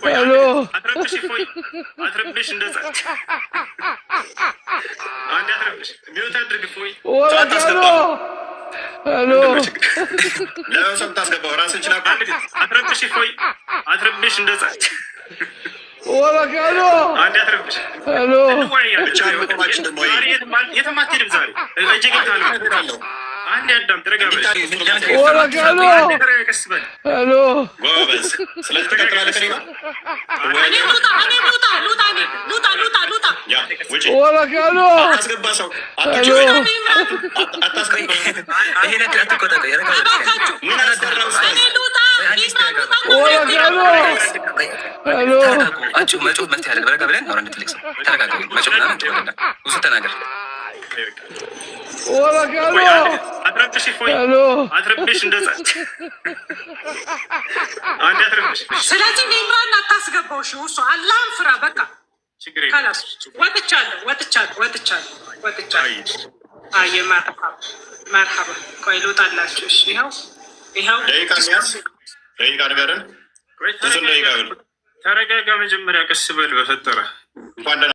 Hello. አትረብሽ፣ እፎይ አትረብሽ፣ እንደዛ አንዴ አትረብሽ። Mute አድርግ እፎይ። ወረቀ hello. Hello. ለምን ሰው የምታስገባው? ራስን ችላ። አንድ ጊዜ አትረብሽ፣ እፎይ አትረብሽ፣ እንደዛ ወረቀ hello. አንዴ አትረብሽ። Hello. እንወያያለን። ብቻ መቆማችን ደግሞ ዛሬ የትም አትሄድም። ዛሬ እጄ ገብተሃል። አንዴ አዳምጥ፣ ረጋ በል። ወረቀ hello. አንዴ ተረጋጋ፣ ቀስ በል። Hello. ጎበዝ። ስለዚህ ትቀጥላለህ ከእኔ ጋር። እኔ ልውጣ፣ እኔ ልውጣ፣ ልውጣ፣ እኔ ልውጣ፣ ልውጣ፣ ልውጣ። Yeah፣ ውጪ። ወረቀ hello. አታስገባ ሰው። Hello. አታስገባ። ይሄ ነገር አትቆጣ። እባካችሁ። ምን አስፈራ ኡስታዝ? እኔ ልውጣ፣ ኢምራን ልውጣ። ወረቀ hello. Hello. ተረጋጉ። አንቺ መጮህ መፍትሄ አይደለም። ረጋ ብለን አሁን እንደ ትልቅ ሰው ተረጋጋ። መጮህ ምናምን ጥሩ አይደለም። ብዙ ተናገር። ወረቀ እፎይ hello. አንድ ጊዜ አትረብሽ፣ እፎይ Hello. አትረብሽ፣ እንደዛ አንዴ አትረብሽ። ስለዚህ ኢምራን አታስገባው። እሺ፣ እሱ አላህን ፍራ። በቃ። ችግር የለም። خلاص ወጥቻለሁ፣ ወጥቻለሁ፣ ወጥቻለሁ፣ ወጥቻለሁ። አየ መርሐባ መርሐባ። ቆይ ልውጣላችሁ። እሺ፣ ይኸው ይኸው። ደቂቃ ሚያዝ ደቂቃ ንገረን። ቆይ ብዙ ደቂቃ ይሁን። ተረጋጋ፣ መጀመሪያ ቀስ በል በፈጠረ። እንኳን ደህና